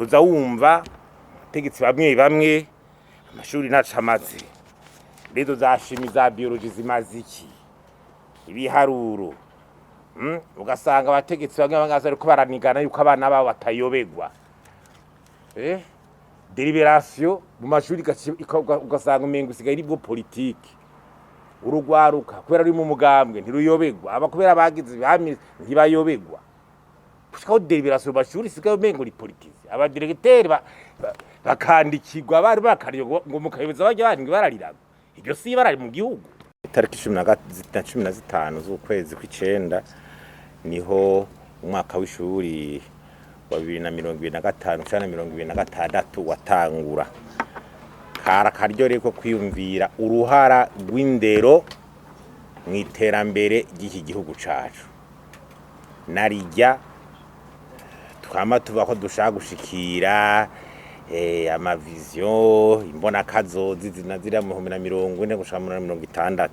Uza wumva abategetsi bamwe bamwe, amashuri ntaco amaze, rezo za chimie, za biologie zimaze iki, ibiharuro. Ugasanga abategetsi bamwe bamwe bariko baranigana yuko abana babo batayobegwa. Délibération mu mashuri ugasanga umengo isigaye aribwo politiki. Urugwaruka kubera ruri mu mugambwe ntiruyobegwa, aba kubera bagize bami ntibayobegwa, gushikaho délibération mu mashuri isigaye umengo ni politisé. Abadiregiteri bakandikirwa, bari bakariyo ngo mukayobeza bajya bandi barariraga. Iryo si ibara mu gihugu. Itariki 15 z'ukwezi kw'icenda niho umwaka w'ishuri wa 2025 canke 2026 watangura. Kara karyo rero ko kwiyumvira uruhara rw'indero mu iterambere ry'iki gihugu cacu, narirya twama tuvuga ko dushaka gushikira ama vision, imbonakazozi zina ziriya mu 2040 gushika mu 2060.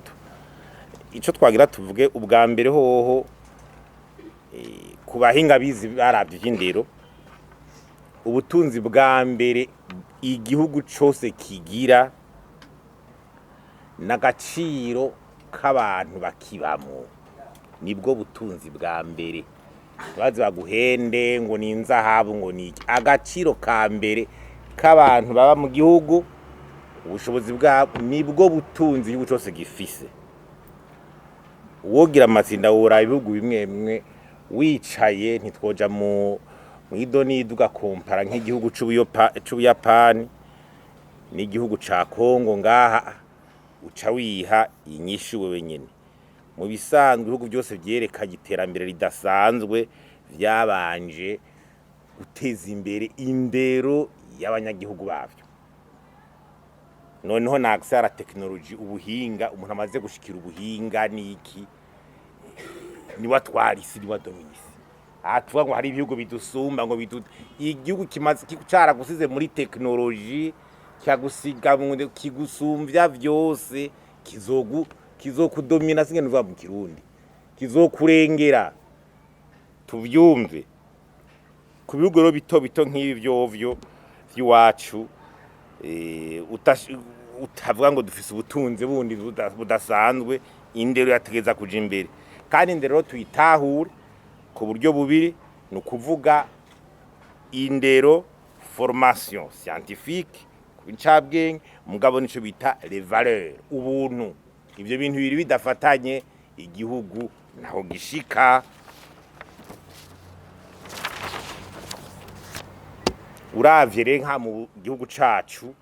Ico twagira tuvuge ubwa mbere hoho, ku bahinga bizi baravye ivy'indero, ubutunzi bwa mbere igihugu cose kigira n'agaciro k'abantu bakibamwo, nibwo butunzi bwa mbere. Bazi baguhende ngo ni inzahabu, ngo ni iki. Agaciro ka mbere k'abantu baba mu gihugu, ubushobozi bwabo, nibwo butunzi igihugu cose gifise. Uwogira amatsinda woraba ibihugu bimwe bimwe wicaye, ntitwoja mu mwidonido, ugakompara nk'igihugu c'Ubuyapani n'igihugu ca Kongo ngaha, uca wiha inyishu wewe nyene. Mu bisanzwe, ibihugu byose vyerekanye iterambere ridasanzwe vyabanje guteza imbere indero y'abanyagihugu bavyo. Noneho na accès à la technologie, ubuhinga, umuntu amaze gushikira ubuhinga niki, niwe atwara isi, niwe adomina isi. Aha tuvuga ngo hari ibihugu bidusumba, ngo bidu igihugu kimaze caragusize muri technologie, kikagusiga kigusumvya vyose, kizokudomina, singe nuvuga mu Kirundi, kizokurengera. Tuvyumve ku bihugu rero bito bito nk'ibi vyovyo vy'iwacu, utavuga ngo dufise ubutunzi bundi budasanzwe, indero yategeza kuja imbere. Kandi indero rero tuyitahure ku buryo bubiri, ni ukuvuga indero, formation scientifique ku incabwenge, mugabo nico bita les valeurs, ubuntu. Ivyo bintu bibiri bidafatanye, igihugu naho gishika. Uravye rero nka mu gihugu cacu,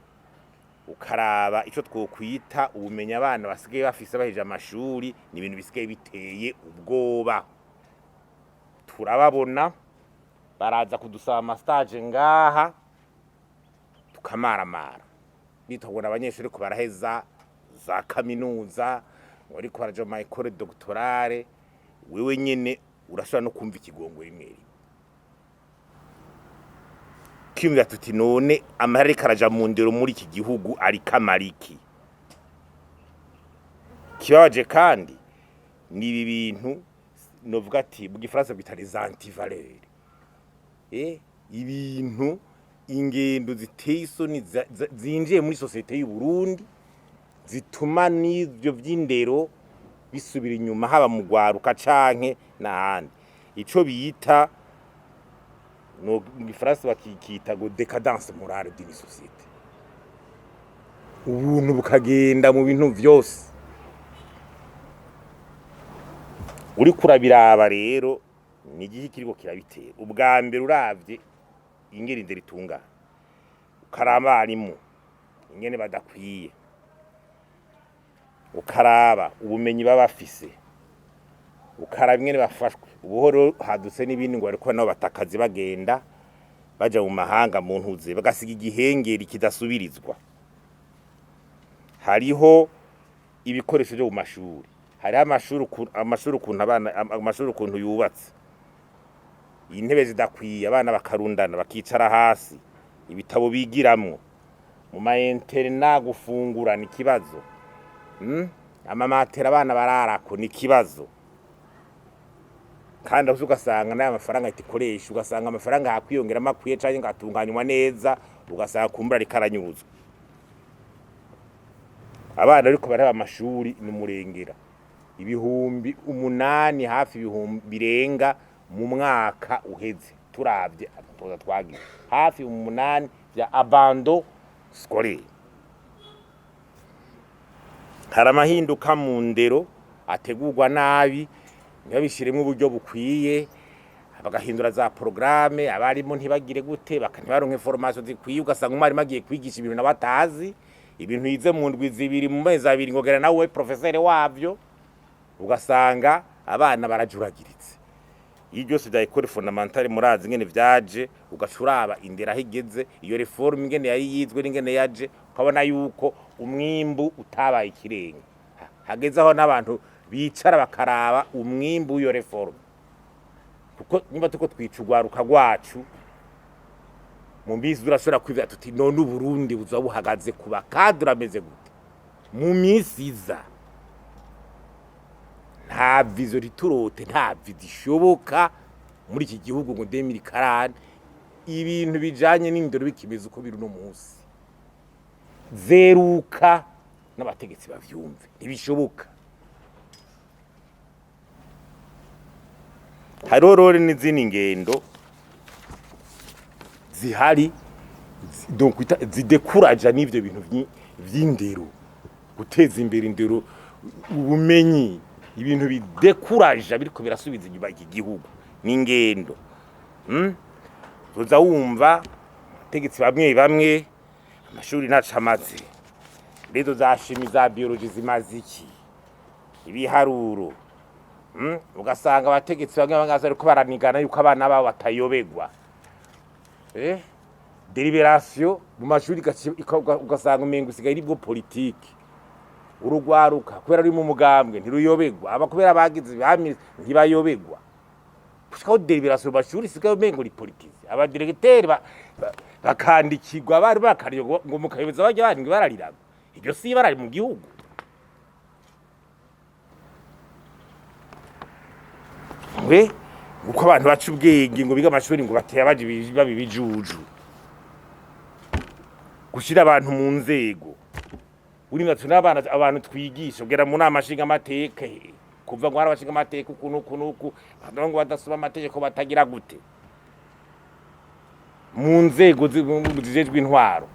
ukaraba ico twokwita ubumenyi abana basigaye bafise baheje amashuri, ni ibintu bisigaye biteye ubwoba. Turababona baraza kudusaba ama stage ngaha, tukamaramara, bitobona abanyeshuri ko baraheza za kaminuza, ngo ariko baraja mu ma école doctorale. Wewe nyene urashobora no kumva ikigongo rimwe rimwe, kwiyumvira tuti: none amahera ariko araja mu ndero muri iki gihugu ariko amara iki? Kibabaje kandi ni ibi bintu novuga ati mu Gifaransa bita les antivaleurs, ibintu, ingendo ziteye isoni zinjiye muri société y'u Burundi, zituma n'ivyo vy'indero bisubira inyuma, haba mu gwaruka canke n'ahandi. Ico bita no mu Gifaransa bakikita ngo décadence morale d'une société, ubuntu bukagenda mu bintu vyose. Uriko urabiraba rero, ni igihe kiriko kirabitera. Ubwa mbere, uravye ingene indero itungana, ukaraba abarimu ingene badakwiye, ukaraba ubumenyi baba bafise, ukaraba ingene bafashwe ubuhoro, hadutse n'ibindi ngo bariko nabo batakazi bagenda baja mu mahanga mu ntuze, bagasiga igihengeri kidasubirizwa. Hariho ibikoresho vyo mu mashuri, hariho amashuri ukuntu abana, amashuri ukuntu yubatse, intebe zidakwiye, abana bakarundana bakicara hasi, ibitabo bigiramwo mu ma internat, gufungura ni ikibazo, Amamatera abana bararako ni ikibazo. Kandi aho ugasanga n'aya mafaranga ikoresha, ugasanga amafaranga hakwiyongeramo akwiye canke agatunganywa neza, ugasanga kumbura ariko aranyuzwa. Abana ariko baraba amashuri ni umurengera, 8000, hafi ibihumbi birenga mu mwaka uheze. Turavye amatoza twagize, hafi 8,000 vya abandon scolaire. Hari amahinduka mu ndero ategurwa nabi, ntibabishiremo uburyo bukwiye, bagahindura za programme, abarimu ntibagire gute, ntibaronke formation zikwiye. Ugasanga umwarimu agiye kwigisha ibintu nawe atazi, ibintu yize mu ndwi 2, mu mezi 2, ngogera nawe professeur wavyo, ugasanga abana barajuragiritse. Iyo byose bya école fondamentale, murazi ingene vyaje, ugaca uraba indero aho igeze, iyo réforme ingene yari yizwe n'ingene yaje, ukabona yuko umwimbu utabaye ikirenga. Hageze aho n'abantu bicara bakaraba umwimbu w'iyo réforme, kuko niba turiko twica urwaruka rwacu mu mbizi, urashobora kwibwira tuti: "None Uburundi buzoba buhagaze ku ba cadres ameze gute mu minsi iza?" Nta vision riturote, nta vision ishoboka muri iki gihugu ngo 2040 ibintu bijanye n'indero bikimeze uko biri uno munsi. Zeruka n'abategetsi bavyumve, ntibishoboka. Hariho rero n'izindi ngendo zihari donc zidekuraja n'ivyo bintu vy'indero, guteza imbere indero, ubumenyi. Ibintu bidekuraja biriko birasubiza inyuma iki gihugu n'ingendo. Uza wumva abategetsi bamwe bamwe: "Amashuri ntaco amaze, rezo za chimie, za biologie zimaze iki, ibiharuro?" Ugasanga abategetsi bamwe bamwe bariko baranigana yuko abana babo batayobegwa. Délibération mu mashuri ugasanga umengo isigaye aribwo politike. Urugwaruka kubera ruri mu mugambwe ntiruyobegwa, aba kubera bagize ntibayobegwa, gushikaho délibération mu mashuri isigaye umengo ni politisé. Aba directeurs bakandikirwa, bari bakariye ngo mukayoboza bajya bandi barariraga. Iryo si ibara mu gihugu. Mwe uko abantu baca ubwenge ngo biga amashuri ngo batera baje baba ibijuju, gushira abantu mu nzego uri natwe n'abana, abantu twigisha ubwira mu nama nshinga amateka, kuva ngo hari abashinga amateka uku n'uku n'uku, abantu ngo badasoma amategeko, batagira gute mu nzego zijejwe intwaro.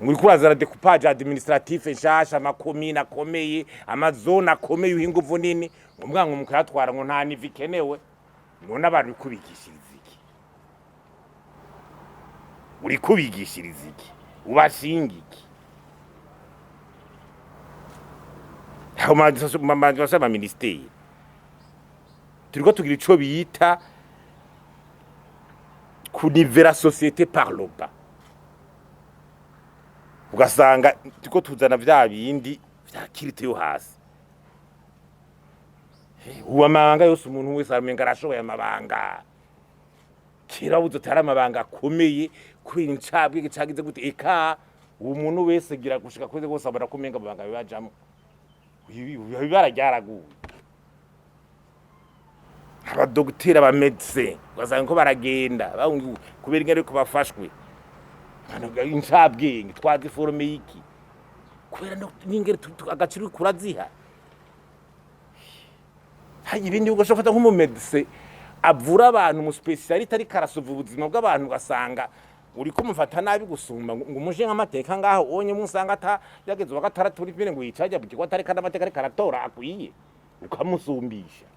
Muri kurazana découpage administratif nshasha, amakomine akomeye, ama zones akomeye, uha inguvu nini ngo mwango mukayatwara, ngo nta niveau ikenewe. None abantu uri kubigishiriza iki? Uri kubigishiriza iki? Ubashinga iki? Aho ama ministères turiko tugira ico bita kunivera société par le bas, ugasanga turiko tuzana vya bindi vya culte yo hasi. Ubu amabanga yose, umuntu wese aramenga arashoboye amabanga. Kera buze utari amabanga akomeye kubera incabwenge cagize gute, eka ubu umuntu wese gira gushika kuri bose abona ko umenga amabanga bibajamwo ibara ryaraguye. Abadogiteri, aba médecins, ugasanga ko baragenda bahunga kubera ingene ariko bafashwe. Incabwenge twazi forme y'iki kubera n'ingene agaciro kuraziha. Hari ibindi ugashobora gufata nk'umu médecin avura abantu, umu spécialiste, ariko arasuva ubuzima bw'abantu, ugasanga uriko umufata nabi gusumba ngo umuje nk'amateka ngaho onye musanga ata yageze uwa gatandatu uri mbere ngo yicaje mu kigo atari kandi amateka ariko aratora akwiye, ukamusumbisha.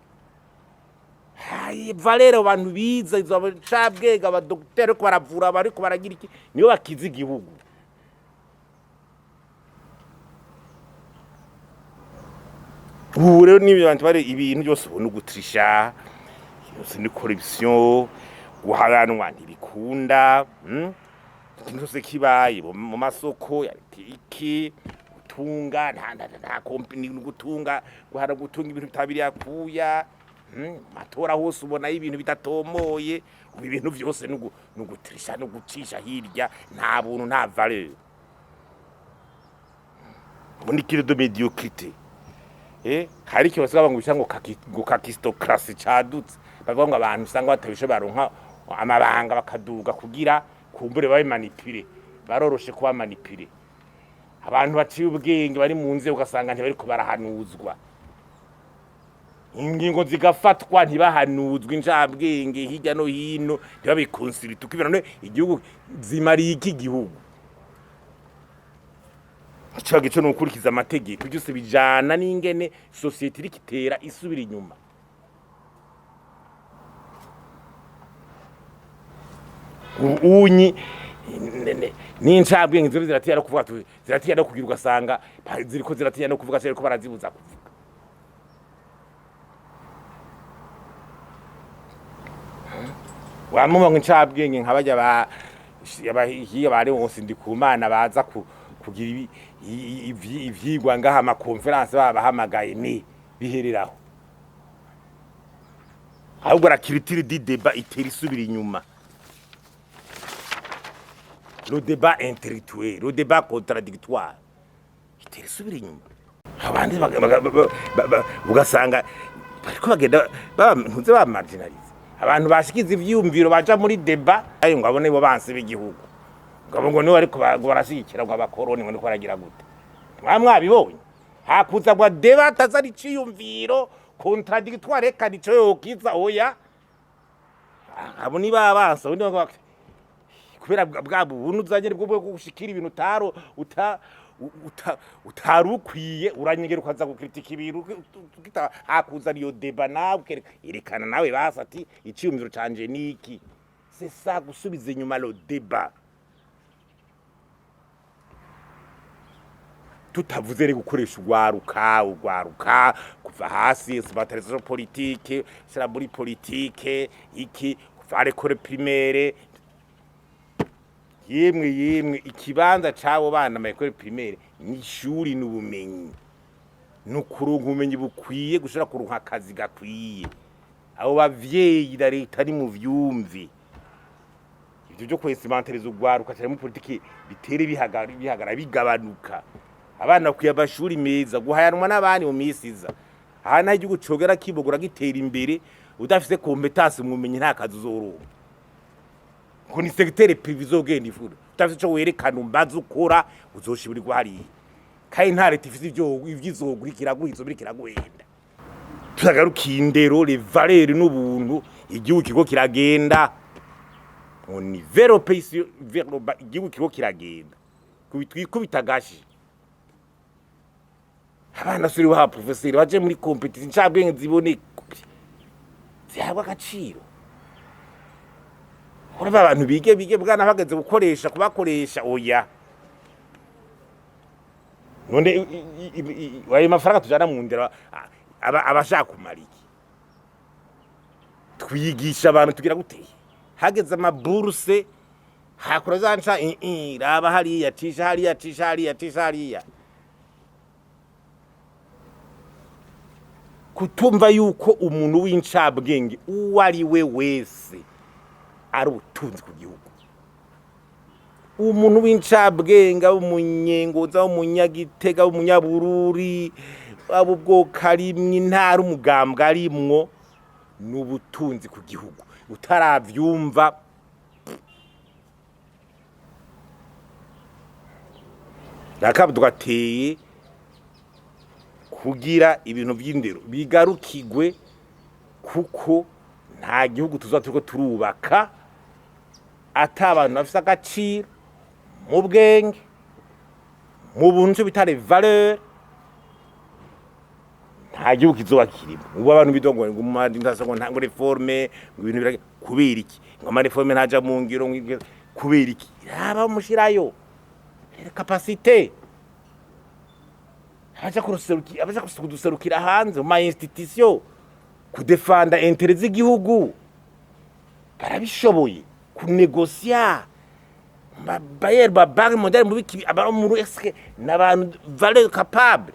Hayi valeur abantu biza izo cabwenge, abadokiteri ariko baravura, bariko baragira iki, nibo bakiza igihugu. Ubu rero n'ibyo bantu bari ibintu byose ubu ni ugutrisha, byose ni corruption, guharanwa ntibikunda. Ikintu cyose kibaye mu masoko ya iki gutunga nta company, gutunga guhara, gutunga ibintu bitabiriye akuya. Mu matora hose ubona ibintu bidatomoye. Ubu ibintu byose ni ugutrisha no gucisha hirya, nta buntu, nta valeur. Ubu ni culte de médiocrité. Hari ikibazo ngo ngo ngo kakistocracy cadutse, bavuga ngo abantu usanga batabishe baronka amabanga bakaduga kugira kumbure babe manipulé, baroroshe kuba manipulé. Abantu baciye ubwenge bari mu nzego ugasanga ntibariko barahanuzwa, ingingo zigafatwa ntibahanuzwe, incabwenge hirya no hino ntibabiconsulte. Ukibona none igihugu zimariye iki? Igihugu ico gico ni ukurikiza amategeko, byose bijana n'ingene société iriko itera isubira inyuma. Unyi n'incabwenge ziba ziratinya no kuvuga, ziratinya no kugira, ugasanga ziriko ziratinya no kuvuga, ariko barazibuza kuvuga. Wamuma ngo incabwenge nka barya ba abahiga ba Leonce Ndikumana baza kugira ivyigwa ngaha, ama conférences babahamagaye, ni bihereraho. Ahubwo la culture du débat itera isubira inyuma, le débat intellectuel, le débat contradictoire itera isubira inyuma. Abandi ugasanga bariko bagenda ntuze ba marginalize abantu bashikiza ivyiyumviro, baja muri débat, ayo ngo abone bo bansi b'igihugu, ngo abo ngo nibo ariko ngo barashigikira ngo abakoroni, ngo niko baragira gute. Mwa mwabibonye hakuza ngo débat atazari iciyumviro contradictoire, reka nico yokiza. Oya, abo ni babansa undi kubera bwa buntu uzanye bwo gushikira ibintu utaro uta uta utari ukwiye, uranyegera ukaza gukritika ibintu ukita hakuza iyo débat, nawe erekana nawe basi ati iciyumviro canje niki. C'est ça, gusubiza inyuma le débat. Tutavuze rero gukoresha urwaruka kuva hasi, instrumentalisation politique, shyira muri politique iki kuva à l'école primaire. Yemwe yemwe, ikibanza c'abo bana mu école primaire ni ishuri n'ubumenyi, ni ukuronka ubumenyi bukwiye gushobora kuronka akazi gakwiye. Abo bavyeyi na leta ni mu vyumve ivyo vyo kwinstrumentaliza urwaruka cyane muri politiki, bitere bihagara bigabanuka. Abana bakwiye amashuri meza, guhayanwa n'abandi mu misi iza. Aha naho igihugu cogera kibogora gitera imbere, udafise compétence mu bumenyi nta kazi uzoronka, ngo ni secteur privé izogenda ifura. Udafise ico werekana umbaza ukora, uzoshiburirwa hariya. Kandi nta leta ifise ivyo ivyizogura kiraguha, izobira kiraguhenda. Tutagarukiye indero, les valeurs n'ubuntu, igihugu kiriko kiragenda ngo ni vers le pays vers le bas. Igihugu kiriko kiragenda twikubita agashi. Abana suri ba professeur baje muri compétition, incabwenge ziboneka, zihabwa agaciro. Urumva abantu bige bwana bageze gukoresha kubakoresha. Oya, none ayo mafaranga tujana mu ndero aba ashaka kumara iki? Twigisha abantu tugira gute? Hageze ama bourses, hakura za nca raba hariya, cisha hariya, cisha hariya, cisha hariya. Kutumva yuko umuntu w'incabwenge uwo ari we wese ari ubutunzi ku gihugu, umuntu w'incabwenge w'umunyengoza, w'umunyagitega, w'umunyabururi, abo ubwoko arimwo, intara, umugambwe arimwo, ni ubutunzi ku gihugu. Utaravyumva nakabwe gateye kugira ibintu vy'indero bigarukigwe, kuko nta gihugu tuzoba turiko turubaka ata abantu bafise agaciro mu bwenge, mu buntu, ico bita les valeurs. Nta gihugu kizoba kirimo. Ubu abantu bidongo ngo mu mandindaso ngo ntango réforme, ngo ibintu kubera iki ngo ama réformes ntaja mu ngiro, ngo kubera iki? Raba mushirayo capacité, abaja kuruserukira, abaja kuduserukira hanze mu ma institution, kudefanda intérêts z'igihugu, barabishoboye kunegosya ba bailleur, ba Banque mondiale, mu biki, aba muri eske n'abantu valeur capable.